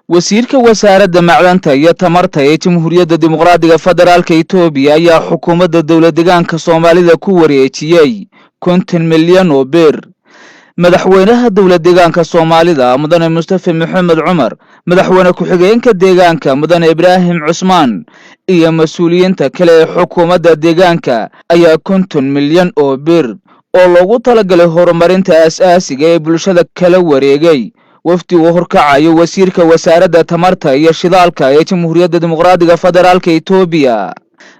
Wasiirka Wasaaradda Macdanta iyo Tamarta ee Jamhuuriyadda Dimuqraadiga Federaalka Itoobiya ayaa xukuumadda Dowlad Deegaanka Soomaalida ku wareejiyey 50 milyan oo bir. Madaxweynaha Dowlad Deegaanka Soomaalida, Mudane Mustafa Maxamed Cumar, madaxweyne ku-xigeenka deegaanka, Mudane Ibraahim Cusmaan, iyo mas-uuliyiinta kale ee xukuumadda deegaanka ayaa 50 milyan oo bir oo loogu talagalay horumarinta aas-aasiga ee bulshada kala wareegay wafdi uu horkacayo wasiirka Wasaaradda Tamarta iyo Shidaalka ee Jamhuuriyadda Dimuqraadiga Federaalka Itoobiya.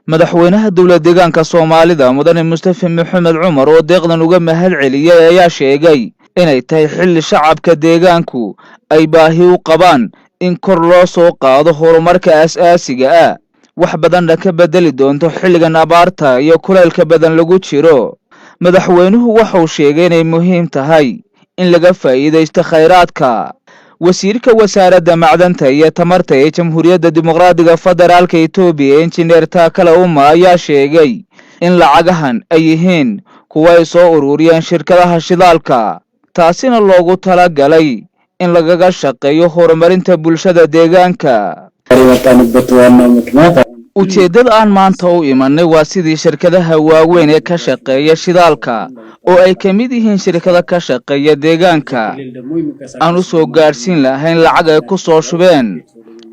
Madaxweynaha Dowlad Deegaanka Soomaalida, Mudane Mustafa Maxamed Cumar, oo deeqdan uga mahad celiyey, ayaa sheegay inay tahay xilli shacabka deegaanku ay baahi u qabaan in kor loo soo qaado horumarka aas-aasiga ah, wax badanna ka bedeli doonto xilligan abaarta iyo kulaylka badan lagu jiro. Madaxweynuhu waxauu sheegay inay muhiim tahay in laga faa'iidaysto khayraadka. Wasiirka Wasaaradda Macdanta iyo Tamarta ee Jamhuuriyadda Dimuqraadiga Federaalka Itoobiya, Injineer Taakala Uma, ayaa sheegay in lacagahan ay yihiin kuwa ay soo ururiyeen shirkadaha shidaalka, taasina loogu talagalay in lagaga shaqeeyo horumarinta bulshada deegaanka. የመጣንበት ዋናው ምክንያት Ujeeddada aan maanta u imanay waa sidii shirkadaha waaweyn ee ka shaqeeya shidaalka, oo ay ka mid yihiin shirkado ka shaqeeya deegaanka, aan u soo gaadhsiin lahayn lacag ay ku soo shubeen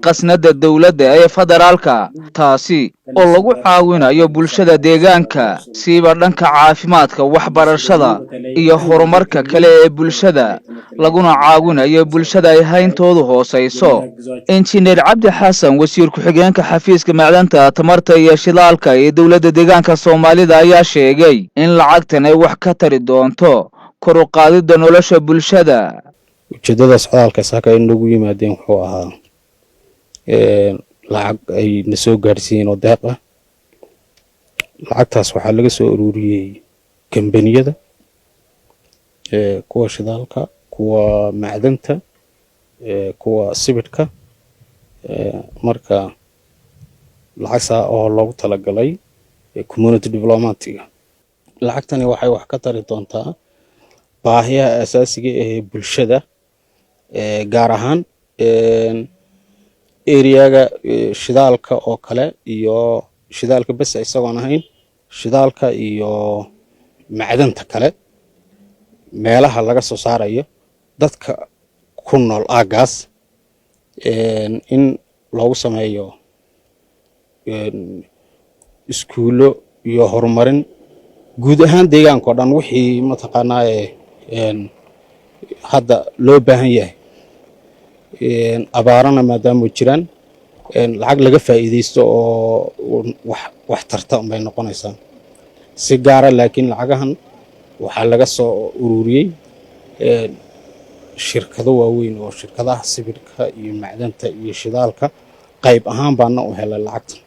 qasnadda dowladda ee federaalka, taasi oo lagu caawinayo bulshada deegaanka, siiba dhanka caafimaadka, waxbarashada iyo horumarka kale ee bulshada, laguna caawinayo bulshada ay hayntoodu hoosayso. Injineer Cabdi Xasan, wasiir ku-xigeenka xafiiska macdanta, tamarta iyo shidaalka ee Dowladda Deegaanka Soomaalida, ayaa sheegay in lacagtan ay wax ka tari doonto kor u qaadidda nolosha bulshada. Ujeeddada socdaalka saaka ay noogu yimaadeen wuxuu ahaa lacag ay na soo gaadhsiiyeen oo deeq ah. Lacagtaas waxaa laga soo ururiyey kambaniyada, kuwa shidaalka, kuwa macdanta, kuwa sibidhka. Marka lacag saa oo loogu talagalay community development iga. Lacagtani waxay wax ka tari doontaa baahiyaha asaasiga ee bulshada, gaar ahaan area ga shidaalka oo kale iyo shidaalka bes isagoon ahayn, shidaalka iyo macdanta kale meelaha laga soo saarayo, dadka ku nool aaggaas in loogu sameeyo iskuullo iyo horumarin guud ahaan deegaanka oo dhan, wixii mataqaanaa hadda loo baahan yahay. Abaarana maadaama jiraan, lacag laga faa'iidaysto oo wax wax tarta unbay noqonaysaa si gaara. Laakiin lacagahan waxaa laga soo ururiyey shirkado waaweyn oo shirkadaha sibidhka iyo macdanta iyo shidaalka. Qayb ahaan baana u helay lacagtan.